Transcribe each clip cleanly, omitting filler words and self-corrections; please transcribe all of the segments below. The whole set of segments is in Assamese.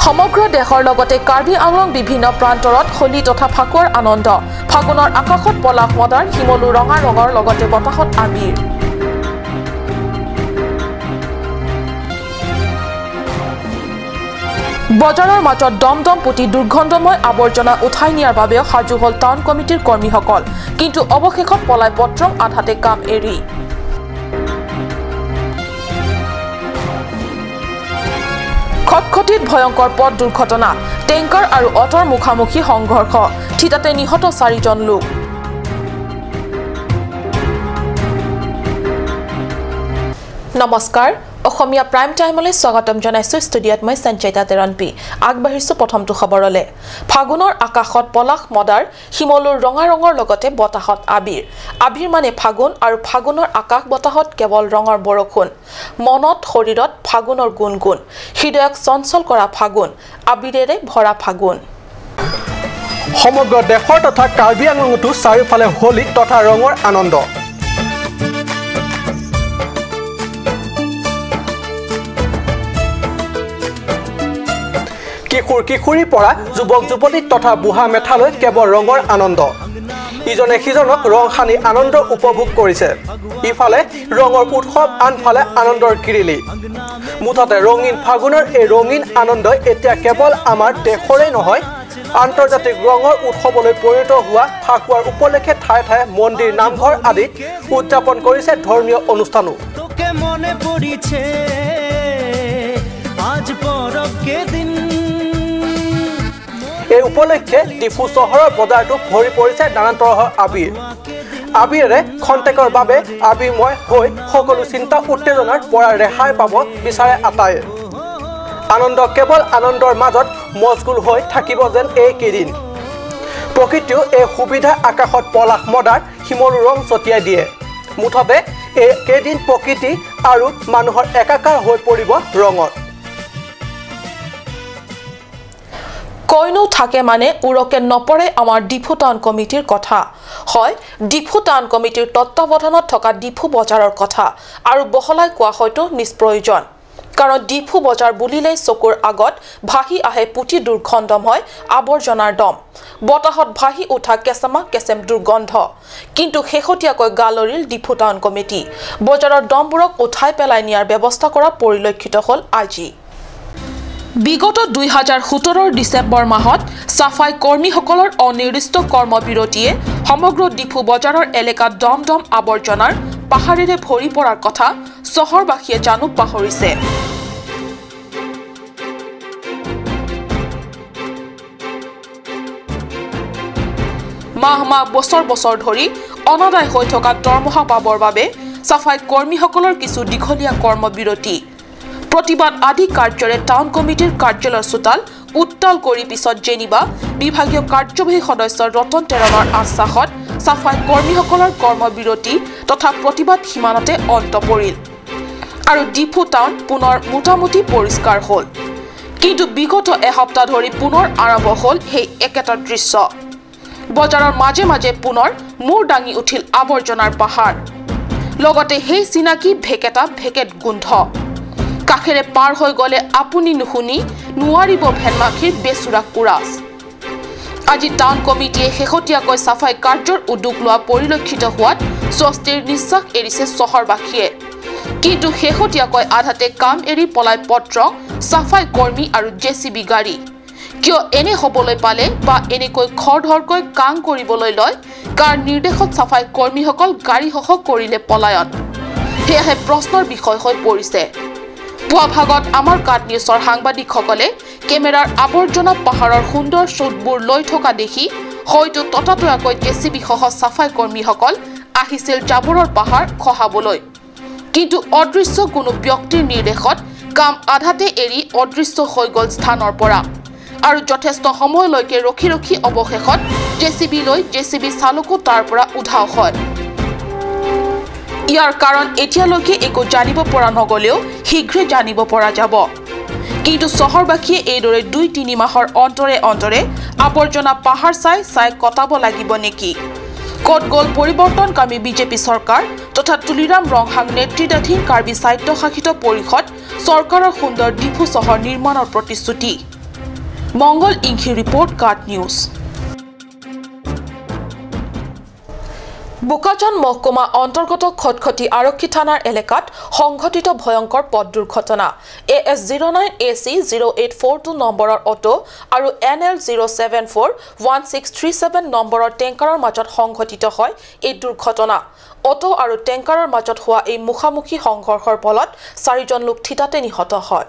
সমগ্ৰ দেশৰ লগতে কাৰ্বি আংলং বিভিন্ন প্ৰান্তৰত হোলী তথা ফাকুৱাৰ আনন্দ। ফাগুনৰ আকাশত পলাশ মদাৰ, শিমলু ৰঙা ৰঙৰ লগতে বতাহত আবিৰ। বজাৰৰ মাজত দম দম পুতি দুৰ্গন্ধময় আৱৰ্জনা উঠাই নিয়াৰ বাবেও সাজু হ'ল টাউন কমিটিৰ কৰ্মীসকল। কিন্তু অৱশেষত পলাই পত্ৰং আধাতে কাম এৰি। খটখটিত ভয়ংকৰ পথ দুৰ্ঘটনা, টেংকাৰ আৰু অটৰ মুখামুখি সংঘৰ্ষ, থিতাতে নিহত 4জন লোক। নমস্কাৰ, অসমীয়া প্ৰাইম টাইমলৈ স্বাগতম জনাইছো। ষ্টুডিঅ'ত মই সঞ্চয়িতা তেৰণপি। আগবাঢ়িছো প্ৰথমটো খবৰলৈ। ফাগুনৰ আকাশত পলাশ মদাৰ, শিমলুৰ ৰঙা ৰঙৰ লগতে বতাহত আবিৰ। আবিৰ মানে ফাগুন আৰু ফাগুনৰ আকাশ বতাহত কেৱল ৰঙৰ বৰষুণ। মনত শৰীৰত ফাগুনৰ গুণগুণ, হৃদয়ক চঞ্চল কৰা ফাগুন, আবিৰেৰে ভৰা ফাগুন। সমগ্ৰ দেশৰ তথা কাৰ্বি আংলঙতো চাৰিওফালে হোলী তথা ৰঙৰ আনন্দ। কিশোৰ কিশোৰীৰ পৰা যুৱক যুৱতী তথা বুঢ়া মেথালৈ কেৱল ৰঙৰ আনন্দ। ইজনে সিজনক ৰং সানি আনন্দ উপভোগ কৰিছে। ইফালে ৰঙৰ উৎসৱ, আনফালে আনন্দৰ কিৰিলি। মুঠতে ৰঙীন ফাগুনৰ এই ৰঙীন আনন্দই এতিয়া কেৱল আমাৰ দেশৰে নহয়, আন্তৰ্জাতিক ৰঙৰ উৎসৱলৈ পৰিণত হোৱা ফাকুৱাৰ উপলক্ষে ঠায়ে ঠায়ে মন্দিৰ, নামঘৰ আদিত উদযাপন কৰিছে ধৰ্মীয় অনুষ্ঠানো। এই উপলক্ষে ডিফু চহৰৰ বজাৰটো ভৰি পৰিছে নানান তৰহৰ আবিৰ। আবিৰেৰে খন্তেকৰ বাবে আবিৰময় হৈ সকলো চিন্তা উত্তেজনাৰ পৰা ৰেহাই পাব বিচাৰে আটায়ে। আনন্দ কেৱল আনন্দৰ মাজত মজগুল হৈ থাকিব যেন এইকেইদিন। প্ৰকৃতিও এই সুবিধা আকাশত পলাশ মদাৰ, শিমলু ৰং ছটিয়াই দিয়ে। মুঠতে এইকেইদিন প্ৰকৃতি আৰু মানুহৰ একাকাৰ হৈ পৰিব ৰঙত। কৈনো থাকে মানে উৰকে নপৰে আমাৰ ডিফু টাউন কমিটিৰ কথা। হয়, ডিফু টাউন কমিটিৰ তত্বাৱধানত থকা ডিফু বজাৰৰ কথা আৰু বহলাই কোৱা হয়তো নিষ্প্ৰয়োজন। কাৰণ ডিফু বজাৰ বুলিলেই চকুৰ আগত ভাহি আহে পুতি দুৰ্গন্ধময় আৱৰ্জনাৰ দম, বতাহত ভাহি উঠা কেঁচামা কেঁচেম দুৰ্গন্ধ। কিন্তু শেহতীয়াকৈ গালৰিল ডিফু টাউন কমিটি। বজাৰৰ দমবোৰক উঠাই পেলাই নিয়াৰ ব্যৱস্থা কৰা পৰিলক্ষিত হ'ল আজি। বিগত 2017 ডিচেম্বৰ মাহত চাফাই কৰ্মীসকলৰ অনিৰ্দিষ্ট কৰ্মবিৰতিয়ে সমগ্ৰ ডিফু বজাৰৰ এলেকাত দম দম আৱৰ্জনাৰ পাহাৰেৰে ভৰি পৰাৰ কথা চহৰবাসীয়ে জানো পাহৰিছে। মাহ মাহ বছৰ বছৰ ধৰি অনাদায় হৈ থকা দৰমহা পাবৰ বাবে চাফাই কৰ্মীসকলৰ কিছু দীঘলীয়া কৰ্মবিৰতি, প্ৰতিবাদ আদি কাৰ্যৰে টাউন কমিটিৰ কাৰ্যালয়ৰ চোতাল উত্তাল কৰি পিছত যেনিবা বিভাগীয় কাৰ্যবাহী সদস্য ৰতন তেৰণৰ আশ্বাসত চাফাই কৰ্মীসকলৰ কৰ্মবিৰতি তথা প্ৰতিবাদ সীমানতে অন্ত পৰিল আৰু ডিফু টাউন পুনৰ মোটামুটি পৰিষ্কাৰ হ'ল। কিন্তু বিগত এসপ্তাহ ধৰি পুনৰ আৰম্ভ হ'ল সেই একেটা দৃশ্য। বজাৰৰ মাজে মাজে পুনৰ মূৰ দাঙি উঠিল আৱৰ্জনাৰ পাহাৰ, লগতে সেই চিনাকি ভেকেটা ভেকেট গোন্ধ। কাষেৰে পাৰ হৈ গ'লে আপুনি নুশুনি নোৱাৰিব ভেনমাখিৰ বেচুৰা কুৰাজ। আজি টাউন কমিটিয়ে শেহতীয়াকৈ চাফাই কাৰ্যৰ উদ্যোগ লোৱা পৰিলক্ষিত হোৱাত স্বস্তিৰ নিশ্বাস এৰিছে চহৰবাসীয়ে। কিন্তু শেহতীয়াকৈ আধাতে কাম এৰি পলাই পত্ৰং চাফাই কৰ্মী আৰু জে চি বি গাড়ী। কিয় এনে হ'বলৈ পালে বা এনেকৈ খৰধৰকৈ কাম কৰিবলৈ লয়, কাৰ নিৰ্দেশত চাফাই কৰ্মীসকল গাড়ীসহ কৰিলে পলায়ন, সেয়াহে প্ৰশ্নৰ বিষয় হৈ পৰিছে। পুৱা ভাগত আমাৰ কাট নিউজৰ সাংবাদিকসকলে কেমেৰাৰ আৱৰ্জনা পাহাৰৰ সুন্দৰ শ্বুটবোৰ লৈ থকা দেখি হয়তো ততাতৈয়াকৈ জে চি বিসহ চাফাই কৰ্মীসকল আহিছিল জাবৰৰ পাহাৰ খহাবলৈ। কিন্তু অদৃশ্য কোনো ব্যক্তিৰ নিৰ্দেশত কাম আধাতে এৰি অদৃশ্য হৈ গ'ল স্থানৰ পৰা আৰু যথেষ্ট সময়লৈকে ৰখি ৰখি অৱশেষত জে চি বি লৈ জে চি বি চালকো তাৰ পৰা উধাও হয়। ইয়াৰ কাৰণ এতিয়ালৈকে একো জানিব পৰা নগ'লেও শীঘ্ৰে জানিব পৰা যাব। কিন্তু চহৰবাসীয়ে এইদৰে 2-3 মাহৰ অন্তৰে অন্তৰে আৱৰ্জনা পাহাৰ চাই চাই কটাব লাগিব নেকি? ক'ত গ'ল পৰিৱৰ্তনকামী বিজেপি চৰকাৰ তথা তুলিৰাম ৰংহাং নেতৃত্বাধীন কাৰ্বি স্বায়ত্তশাসিত পৰিষদ চৰকাৰৰ সুন্দৰ ডিফু চহৰ নিৰ্মাণৰ প্ৰতিশ্ৰুতি? Mangal Inghi report, card news. Bokajan মহকুমা অন্তৰ্গত খটখটি আৰক্ষী থানাৰ এলেকাত সংঘটিত ভয়ংকৰ পথ দুৰ্ঘটনা। AS 09 AC 0842 নম্বৰৰ অটো আৰু NL 074 1637 নম্বৰৰ টেংকাৰৰ মাজত সংঘটিত হয় এই দুৰ্ঘটনা। অটো আৰু টেংকাৰৰ মাজত হোৱা এই মুখামুখি সংঘৰ্ষৰ ফলত চাৰিজন লোক থিতাতে নিহত হয়।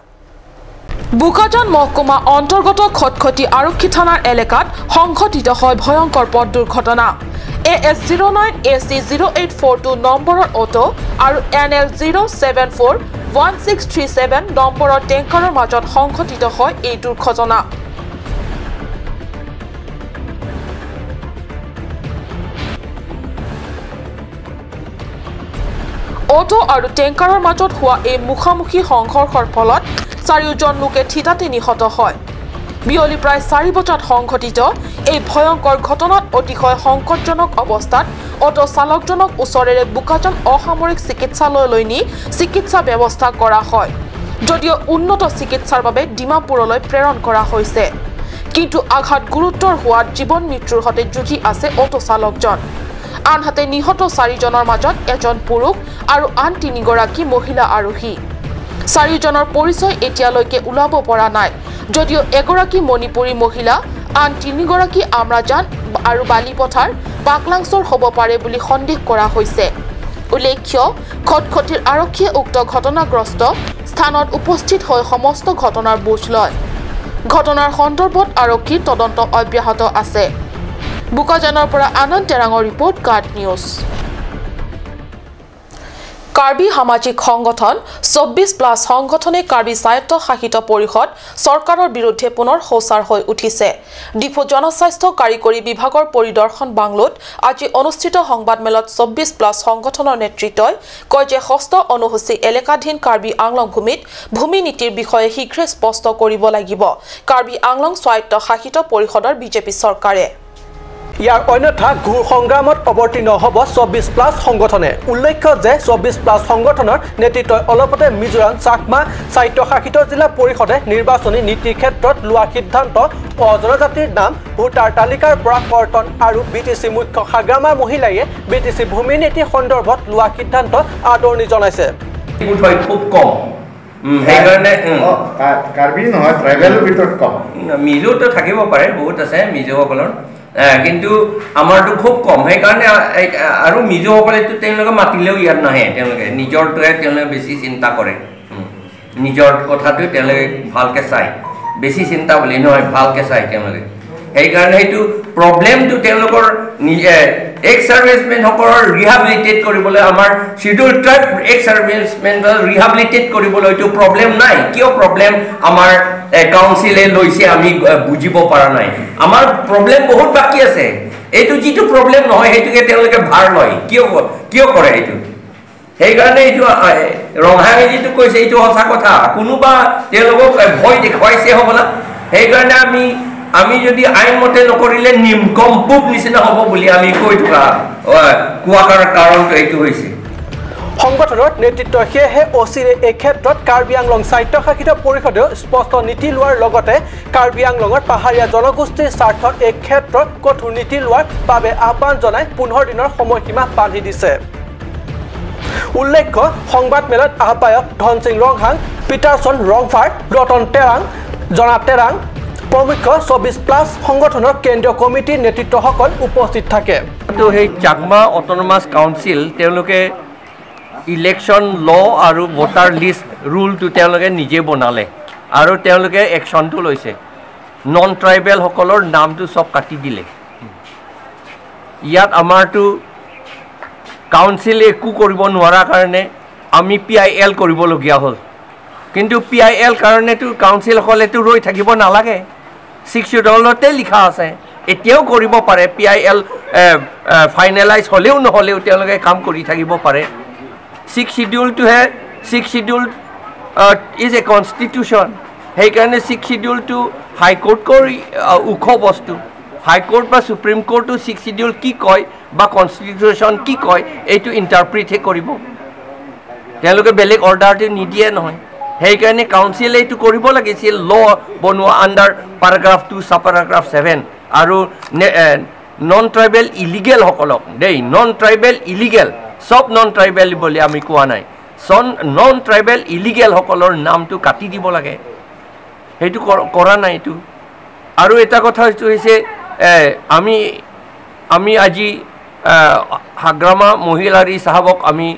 বোকাজান মহকুমা অন্তৰ্গত খটখটি আৰক্ষী থানাৰ এলেকাত সংঘটিত হয় ভয়ংকৰ পথ দুৰ্ঘটনা। AS 09 AC 0842 নম্বৰৰ অটো আৰু NL 074 1637 নম্বৰৰ টেংকাৰৰ মাজত সংঘটিত হয় এই দুৰ্ঘটনা। অটো আৰু টেংকাৰৰ মাজত হোৱা এই মুখামুখি সংঘৰ্ষৰ ফলত চাৰিওজন লোকে থিতাতে নিহত হয়। বিয়লি প্ৰায় 4 বজাত সংঘটিত এই ভয়ংকৰ ঘটনাত অতিশয় সংকটজনক অৱস্থাত অটো চালকজনক ওচৰেৰে বোকাজান অসামৰিক চিকিৎসালয়লৈ নি চিকিৎসা ব্যৱস্থা কৰা হয়, যদিও উন্নত চিকিৎসাৰ বাবে ডিমাপুৰলৈ প্ৰেৰণ কৰা হৈছে। কিন্তু আঘাত গুৰুতৰ হোৱাত জীৱন মৃত্যুৰ সৈতে যুঁজি আছে অটো চালকজন। আনহাতে নিহত চাৰিজনৰ মাজত এজন পুৰুষ আৰু আন তিনিগৰাকী মহিলা আৰোহী। চাৰিজনৰ পৰিচয় এতিয়ালৈকে ওলাব পৰা নাই, যদিও এগৰাকী মণিপুৰী মহিলা, আন তিনিগৰাকী আমৰাজান আৰু বালিপথাৰ পাকলাংচৰ হ'ব পাৰে বুলি সন্দেহ কৰা হৈছে। উল্লেখ্য, খটখটিৰ আৰক্ষীয়ে উক্ত ঘটনাগ্ৰস্ত স্থানত উপস্থিত হৈ সমস্ত ঘটনাৰ বুজ লয়। ঘটনাৰ সন্দৰ্ভত আৰক্ষীৰ তদন্ত অব্যাহত আছে। বোকাজানৰ পৰা আনন্দ তেৰাঙৰ ৰিপৰ্ট, কাৰ্ড নিউজ। কাৰ্বি সামাজিক সংগঠন 24+ সংগঠনে কাৰ্বি স্বায়ত্ত শাসিত পৰিষদ চৰকাৰৰ বিৰুদ্ধে পুনৰ সোচ্চাৰ হৈ উঠিছে। ডিফু জনস্বাস্থ্য কাৰিকৰী বিভাগৰ পৰিদৰ্শন বাংলোত আজি অনুষ্ঠিত সংবাদমেলত 24+ সংগঠনৰ নেতৃত্বই কয় যে ষষ্ঠ অনুসূচী এলেকাধীন কাৰ্বি আংলং ভূমিত ভূমি নীতিৰ বিষয়ে শীঘ্ৰে স্পষ্ট কৰিব লাগিব কাৰ্বি আংলং স্বায়ত্ত শাসিত পৰিষদৰ বিজেপি চৰকাৰে। ইয়াৰ অন্যথা ঘোৰ সংগ্ৰামত অৱতীৰ্ণ হ'ব 24+ সংগঠনে। উল্লেখ্য যে 24+ সংগঠনৰ নেতৃত্বই অলপতে মিজোৰাম চাকমা স্বায়ত্তশাসিত জিলা পৰিষদে নিৰ্বাচনী নীতিৰ ক্ষেত্ৰত লোৱা সিদ্ধান্ত, অজনজাতিৰ নাম ভোটাৰ তালিকাৰ পৰা কৰ্তন আৰু বিটিচি মুখ্য হাগ্ৰামা মহিলায়ে বিটিচি ভূমি নীতি সন্দৰ্ভত লোৱা সিদ্ধান্ত আদৰণি জনাইছে। খুব কম, সেইকাৰণে কাৰ্বি নহয় ট্ৰাইবেলৰ ভিতৰত কম, মিজোটো থাকিব পাৰে, বহুত আছে মিজোসকলৰ, কিন্তু আমাৰটো খুব কম। সেইকাৰণে আৰু মিজোসকলেতো তেওঁলোকে মাতিলেও ইয়াত নাহে, তেওঁলোকে নিজৰটোৱে তেওঁলোকে বেছি চিন্তা কৰে, নিজৰ কথাটো তেওঁলোকে ভালকৈ চায়, বেছি চিন্তা বুলি নহয়, ভালকৈ চায় তেওঁলোকে। সেইকাৰণে সেইটো প্ৰব্লেমটো তেওঁলোকৰ নিজে এক্স ছাৰ্ভিচমেনসকলৰ ৰিহাবিলিটেট কৰিবলৈ, আমাৰ চিডিউল ট্ৰাইব এক্স ছাৰ্ভিচমেনৰ ৰিহাবিলিটেট কৰিবলৈতো প্ৰব্লেম নাই। কিয় প্ৰব্লেম আমাৰ কাউন্সিলে লৈছে আমি বুজিব পৰা নাই। আমাৰ প্ৰব্লেম বহুত বাকী আছে। এইটো যিটো প্ৰব্লেম নহয় সেইটোকে তেওঁলোকে ভাৰ লয়, কিয় কিয় কৰে এইটো? সেইকাৰণে এইটো ৰংহাঙে যিটো কৈছে এইটো সঁচা কথা। কোনোবা তেওঁলোকক ভয় দেখুৱাইছে হ'বলা। সেইকাৰণে আমি যদি আইনমতে নকৰিলে নিমকম্পুপ নিচিনা হ'ব বুলি আমি কৈ থকা কোৱা কাৰণটো এইটো হৈছে। সংগঠনৰ নেতৃত্ব সেয়েহে অচিৰে এই ক্ষেত্ৰত কাৰ্বি আংলং স্বায়ত্তশাসিত পৰিষদেও স্পষ্ট নীতি লোৱাৰ লগতে কাৰ্বি আংলঙৰ পাহাৰীয়া জনগোষ্ঠীৰ স্বাৰ্থত এই ক্ষেত্ৰত কঠোৰ নীতি লোৱাৰ বাবে আহ্বান জনাই 15 দিনৰ সময়সীমা বান্ধি দিছে। উল্লেখ্য, সংবাদমেলত আহ্বায়ক ধনসিং ৰংহাং, পিটাৰছন ৰংফাৰ, ৰতন তেৰাং, জনা তেৰাং প্ৰমুখ 24+ সংগঠনৰ কেন্দ্ৰীয় কমিটিৰ নেতৃত্বসকল উপস্থিত থাকে। সেই চাকমা অট'নমাছ কাউন্সিল তেওঁলোকে ইলেকশ্যন ল' আৰু ভোটাৰ লিষ্ট ৰুলটো তেওঁলোকে নিজে বনালে আৰু তেওঁলোকে একশ্যনটো লৈছে। নন ট্ৰাইবেলসকলৰ নামটো চব কাটি দিলে। ইয়াত আমাৰতো কাউন্সিলে একো কৰিব নোৱাৰাৰ কাৰণে আমি PIL কৰিবলগীয়া হ'ল। কিন্তু PIL কাৰণেতো কাউন্সিলসকলেতো ৰৈ থাকিব নালাগে, 6 চিডিউলতে লিখা আছে, এতিয়াও কৰিব পাৰে। PIL finalise হ'লেও নহ'লেও তেওঁলোকে কাম কৰি থাকিব পাৰে। 6 চিডিউলটোহে, 6 চিডিউল is a constitution. সেইকাৰণে 6 চিডিউলটো হাইকোৰ্টকৈ ওখ বস্তু। হাইকোৰ্ট বা সুপ্ৰিম কোৰ্টো 6 চিডিউল কি কয় বা কনষ্টিটিউশ্যন কি কয় এইটো ইণ্টাৰপ্ৰিটহে কৰিব, তেওঁলোকে বেলেগ অৰ্ডাৰটো নিদিয়ে নহয়। সেইকাৰণে কাউন্সিলে এইটো কৰিব লাগিছিল, ল' বনোৱা আণ্ডাৰ পেৰাগ্ৰাফ 2 ছাব পেৰাগ্ৰাফ 7 আৰু নন ট্ৰাইবেল ইলিগেলসকলক দেই, নন ট্ৰাইবেল ইলিগেল, চব নন ট্ৰাইবেল বুলি আমি কোৱা নাই, নন ট্ৰাইবেল ইলিগেলসকলৰ নামটো কাটি দিব লাগে, সেইটো কৰা নাই এইটো। আৰু এটা কথা হৈছে আমি আজি হাগ্ৰামা মহিলাৰী চাহাবক আমি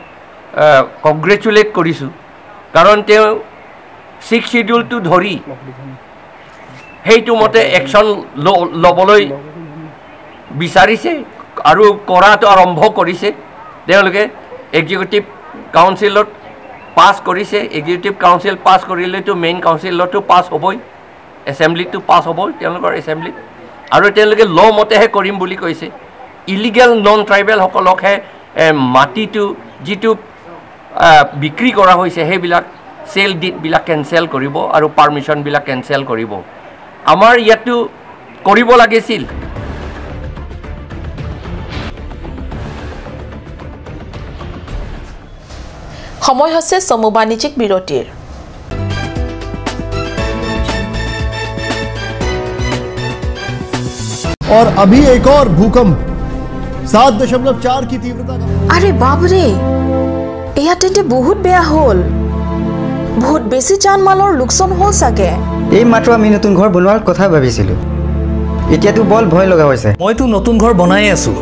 কংগ্ৰেচুলেট কৰিছোঁ, কাৰণ তেওঁ 6 শ্বিডিউলটো ধৰি সেইটো মতে একশ্যন ল'বলৈ বিচাৰিছে আৰু কৰাটো আৰম্ভ কৰিছে। তেওঁলোকে এক্সিকিউটিভ কাউন্সিলত পাছ কৰিছে, এক্সিকিউটিভ কাউন্সিল পাছ কৰিলেতো মেইন কাউন্সিলতো পাছ হ'বই, এছেম্বলিটো পাছ হ'বই তেওঁলোকৰ এছেম্বলিত, আৰু তেওঁলোকে ল' মতেহে কৰিম বুলি কৈছে। ইলিগেল নন ট্ৰাইবেলসকলকহে মাটিটো যিটো বিক্ৰী কৰা হৈছে সেইবিলাক চেল ডিটবিলাক কেঞ্চেল কৰিব আৰু পাৰ্মিশ্যনবিলাক কেঞ্চেল কৰিব। আমাৰ ইয়াতো কৰিব লাগিছিল। সময় হৈছে চমু বাণিজ্যিক বিৰতিৰ। और अभी एक और भूकंप 7.4 की तीव्रता का। अरे बाप रे, এয়া তেন্তে বহুত বেয়া হ'ল, বহুত বেছি জানমালৰ লোকচান হ'ল চাগে। এই মাত্ৰ আমি নতুন ঘৰ বনোৱাৰ কথা ভাবিছিলোঁ, এতিয়াতো বৰ ভয় লগা হৈছে। মইতো নতুন ঘৰ বনাই আছোঁ,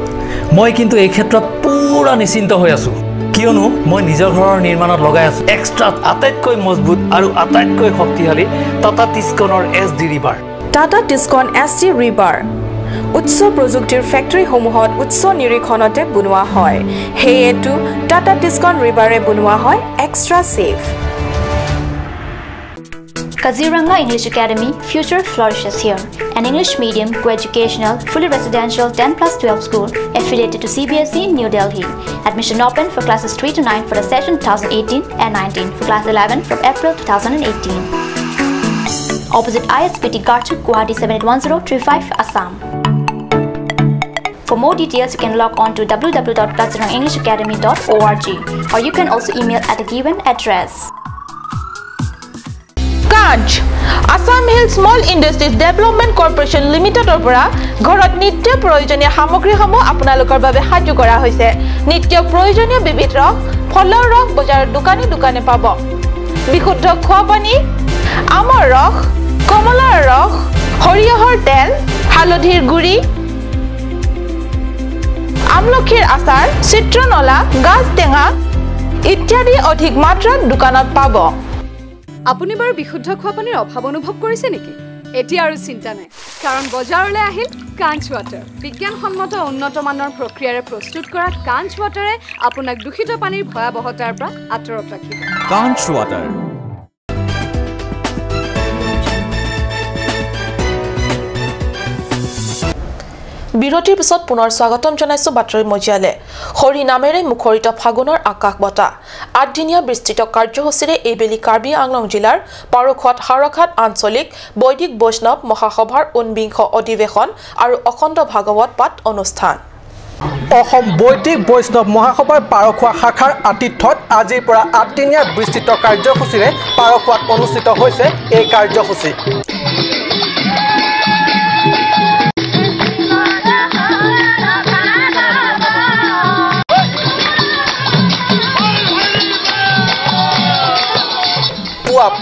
মই কিন্তু এই ক্ষেত্ৰত পুৰা নিশ্চিন্ত হৈ আছোঁ, কিয়নো মই নিজৰ ঘৰৰ নিৰ্মাণত লগাই আছোঁ এক্সট্ৰা আটাইতকৈ মজবুত আৰু আটাইতকৈ শক্তিশালী Tata টিস্কনৰ SD rebar. Tata Tiscon SD rebar উচ্চ প্ৰযুক্তিৰ ফেক্টৰীসমূহত উচ্চ নিৰীক্ষণতে বনোৱা হয়, সেয়েতো টাটা টিস্কন ৰিবাৰে বনোৱা হয় extra safe. Kaziranga English Academy, future flourishes here. An English medium, co-educational, fully residential 10+12 school affiliated to CBSE, New Delhi. Admission open for classes 3 to 9 for the session 2018 and 19 for class 11 from April 2018. Opposite ISBT Garchuk, Guwahati 781035, Assam. For more details, you can log on to www.kazirangaenglishacademy.org or you can also email at the given address. Kanch Assam Hill Small Industries Development Corporation লিমিটেডৰ পৰা ঘৰত নিত্য প্ৰয়োজনীয় সামগ্ৰীসমূহ আপোনালোকৰ বাবে সাজু কৰা হৈছে। নিত্য প্ৰয়োজনীয় বিবিধ ৰস, ফলৰ ৰস বজাৰৰ দোকানে দোকানে পাব। বিশুদ্ধ খোৱা পানী, আমৰ ৰস, কমলাৰ ৰস, সৰিয়হৰ তেল, হালধিৰ গুড়ি, আমলখিৰ আচাৰ, চিত্ৰনলা, গাজ টেঙা ইত্যাদি অধিক মাত্ৰাত দোকানত পাব। আপুনি বাৰু বিশুদ্ধ খোৱা পানীৰ অভাৱ অনুভৱ কৰিছে নেকি? এতিয়া আৰু চিন্তা নাই, কাৰণ বজাৰলৈ আহিল কাঞ্চ ৱাটাৰ। বিজ্ঞানসন্মত উন্নত মানৰ প্ৰক্ৰিয়াৰে প্ৰস্তুত কৰা কাঞ্চ ৱাটাৰে আপোনাক দূষিত পানীৰ ভয়াৱহতাৰ পৰা আঁতৰত ৰাখিব। কাঞ্চ ৱাটাৰ। বিৰতিৰ পিছত পুনৰ স্বাগতম জনাইছো বাতৰি মজিয়ালে। হৰি নামেৰে মুখৰিত ফাগুনৰ আকাশ বতাহ। আঠদিনীয়া বিস্তৃত কাৰ্যসূচীৰে এইবেলি কাৰ্বি আংলং জিলাৰ পাৰখোৱাত হাওৰাঘাট আঞ্চলিক বৈদিক বৈষ্ণৱ মহাসভাৰ ঊনবিংশ অধিৱেশন আৰু অখণ্ড ভাগৱত পাঠ অনুষ্ঠান। অসম বৈদিক বৈষ্ণৱ মহাসভাৰ পাৰখোৱা শাখাৰ আতিথ্যত আজিৰ পৰা আঠদিনীয়া বিস্তৃত কাৰ্যসূচীৰে পাৰখোৱাত অনুষ্ঠিত হৈছে এই কাৰ্যসূচী।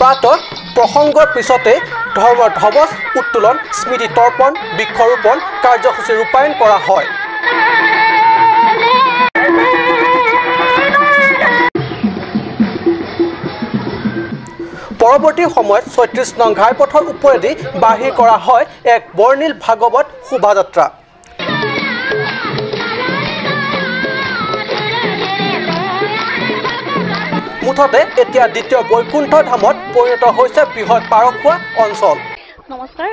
প্ৰাতঃ প্ৰসংগৰ পিছতে ধৰ্মৰ ধ্বজ উত্তোলন, স্মৃতি তৰ্পণ, বৃক্ষৰোপণ কাৰ্যসূচী ৰূপায়ণ কৰা হয়। পৰৱৰ্তী সময়ত 36 নং ঘাইপথৰ ওপৰেদি বাহিৰ কৰা হয় এক বৰ্ণিল ভাগৱত শোভাযাত্ৰা। মুঠতে এতিয়া দ্বিতীয় বৈকুণ্ঠ ধামত পৰিণত হৈছে বৃহৎ পাৰখোৱা অঞ্চল। নমস্কাৰ,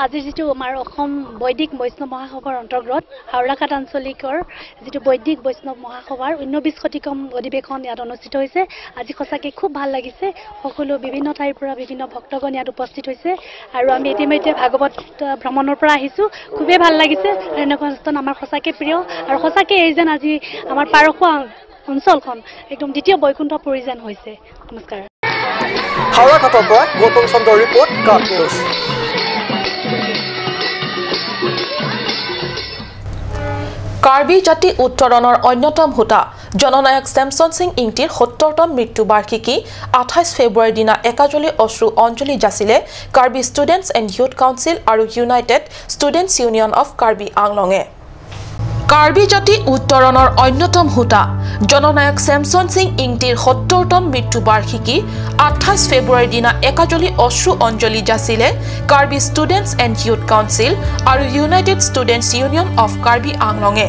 আজি যিটো আমাৰ অসম বৈদিক বৈষ্ণৱ মহাসভাৰ অন্তৰ্গত হাওৰাঘাট আঞ্চলিকৰ যিটো বৈদিক বৈষ্ণৱ মহাসভাৰ 19শতিকম অধিৱেশন ইয়াত অনুষ্ঠিত হৈছে। আজি সঁচাকৈ খুব ভাল লাগিছে। সকলো বিভিন্ন ঠাইৰ পৰা বিভিন্ন ভক্তগণ ইয়াত উপস্থিত হৈছে আৰু আমি ইতিমধ্যে ভাগৱত ভ্ৰমণৰ পৰা আহিছোঁ। খুবেই ভাল লাগিছে। এনেকুৱা অনুষ্ঠান আমাৰ সঁচাকৈ প্ৰিয় আৰু সঁচাকৈ এই যেন আজি আমাৰ পাৰখোৱা অঞ্চলখন একদম দ্বিতীয় বৈকুণ্ঠপুৰী যেন হৈছে। নমস্কাৰ। হাওৰাঘাটৰ পৰা গৌতম চন্দ্ৰৰ ৰিপৰ্ট, কাট নিউজ। কাৰ্বি জাতি উত্তৰণৰ অন্যতম হোতা জননায়ক চেমছন সিং ইংটিৰ ৭০তম মৃত্যু বাৰ্ষিকী ২৮ ফেব্ৰুৱাৰীৰ দিনা একাজলি অশ্ৰু অঞ্জলি যাচিলে Karbi students and youth council আৰু united students union of Karbi আংলঙে। Karbi জাতি উত্তৰণৰ অন্যতম হোতা জননায়ক চেমছন সিং ইংটিৰ ৭০তম মৃত্যু বাৰ্ষিকী ২৮ ফেব্ৰুৱাৰীৰ দিনা একাজলি অশ্ৰু অঞ্জলি যাচিলে Karbi students and youth council আৰু united students union of Karbi আংলঙে।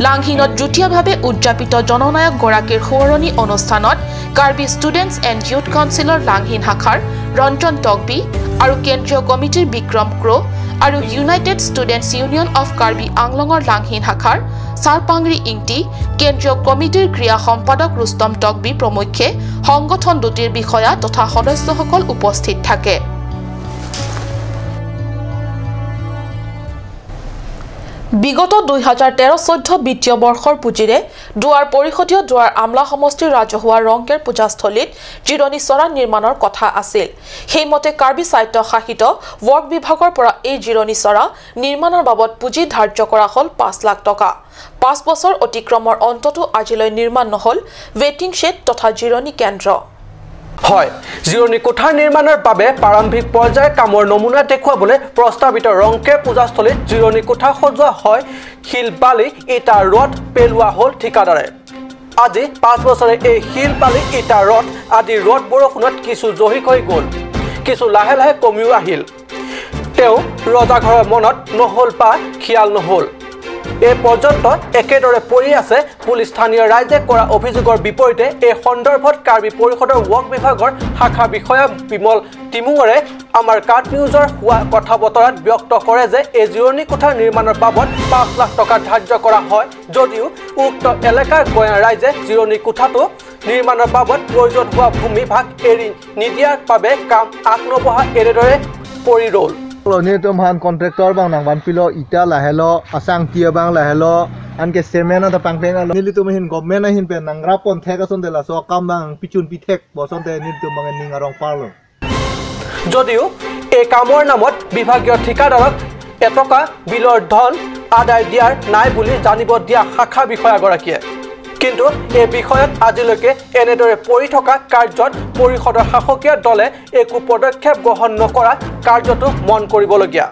লাংহিনত যুটীয়াভাৱে উদযাপিত জননায়কগৰাকীৰ সোঁৱৰণী অনুষ্ঠানত কাৰ্বি ষ্টুডেণ্টছ এণ্ড ইউথ কাউন্সিলৰ লাংহিন শাখাৰ ৰঞ্জন টকবি আৰু কেন্দ্ৰীয় কমিটিৰ বিক্ৰম ক্ৰ' আৰু united students union of Karbi আংলঙৰ লাংহিন শাখাৰ চাৰপাংৰি ইংটি, কেন্দ্ৰীয় কমিটিৰ ক্ৰীড়া সম্পাদক ৰুস্তম টকবি প্ৰমুখ্যে সংগঠন দুটিৰ বিষয়া তথা সদস্যসকল উপস্থিত থাকে। বিগত ২০১৩-১৪ বিত্তীয় বৰ্ষৰ পুঁজিৰে দুৱাৰ পৰিষদীয় দুৱাৰ আমলা সমষ্টিৰ ৰাজহুৱা ৰংকেৰ পূজাস্থলীত জিৰণি চৰা নিৰ্মাণৰ কথা আছিল। সেইমতে কাৰ্বি স্বায়ত্তশাসিত ৱৰ্ক বিভাগৰ পৰা এই জিৰণি চৰা নিৰ্মাণৰ বাবদ পুঁজি ধাৰ্য কৰা হ'ল ৫ লাখ টকা। ৫ বছৰ অতিক্ৰমৰ অন্ততো আজিলৈ নিৰ্মাণ নহ'ল ৱেটিং শ্বেড তথা জিৰণি কেন্দ্ৰ। হয়, জিৰণি কোঠাৰ নিৰ্মাণৰ বাবে প্ৰাৰম্ভিক পৰ্যায়ৰ কামৰ নমুনা দেখুৱাবলৈ প্ৰস্তাৱিত ৰংকেৰ পূজাস্থলীত জিৰণি কোঠা সজোৱা হয়। শিল বালি ইটা ৰদ পেলোৱা হ'ল ঠিকাদাৰে। আজি ৫ বছৰে এই শিল বালি ইটা ৰদ আদি ৰদ বৰষুণত কিছু জহি খহি গ'ল, কিছু লাহে লাহে কমিও আহিল। তেওঁ ৰজাঘৰৰ মনত নহ'ল বা খিয়াল নহ'ল। এই পৰ্যন্ত একেদৰে পৰি আছে বুলি স্থানীয় ৰাইজে কৰা অভিযোগৰ বিপৰীতে এই সন্দৰ্ভত কাৰ্বি পৰিষদৰ ৱৰ্ক বিভাগৰ শাখা বিষয়া বিমল তিমুঙৰে আমাৰ কাট নিউজৰ হোৱা কথা বতৰাত ব্যক্ত কৰে যে এই জিৰণি কোঠা নিৰ্মাণৰ বাবদ ৫ লাখ টকা ধাৰ্য কৰা হয় যদিও উক্ত এলেকাৰ গঞা ৰাইজে জিৰণি কোঠাটো নিৰ্মাণৰ বাবদ প্ৰয়োজন হোৱা ভূমিভাগ এৰি নিদিয়াৰ বাবে কাম আগনবঢ়া এনেদৰে পৰি ৰ'ল। Ni tu han contractor bang nang ban pilo ita la hello asang tia bang la hello an ke cement ta pang peng ni li tu hin government hin pe nang ra pon thek ason de la so kam bang pichun pithek boson de ni tu mang ning arong parlo যদিও এই কামৰ নামত বিভাগীয় ঠিকাদাৰক এটকা বিলৰ ধন আদায় দিয়াৰ নাই বুলি জানিব দিয়া শাখা বিষয়াগৰাকীয়ে কিন্তু এই বিষয়ত আজিলৈকে এনেদৰে পৰি থকা কাৰ্যত পৰিষদৰ শাসকীয় দলে একো পদক্ষেপ গ্ৰহণ নকৰা কাৰ্যটো মন কৰিবলগীয়া।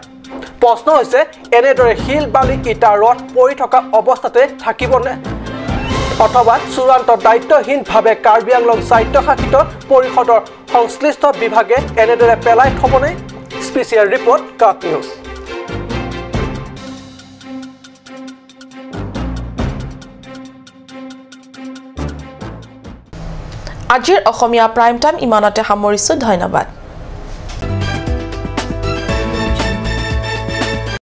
প্ৰশ্ন হৈছে এনেদৰে শিল বালি ইটা ৰদ পৰি থকা অৱস্থাতে থাকিবনে অথবা চূড়ান্ত দায়িত্বহীনভাৱে কাৰ্বি আংলং স্বায়ত্তশাসিত পৰিষদৰ সংশ্লিষ্ট বিভাগে এনেদৰে পেলাই থ'বনে? স্পেচিয়েল ৰিপৰ্ট, কাট নিউজ। আজিৰ অসমীয়া প্ৰাইম টাইম ইমানতে সামৰিছোঁ। ধন্যবাদ।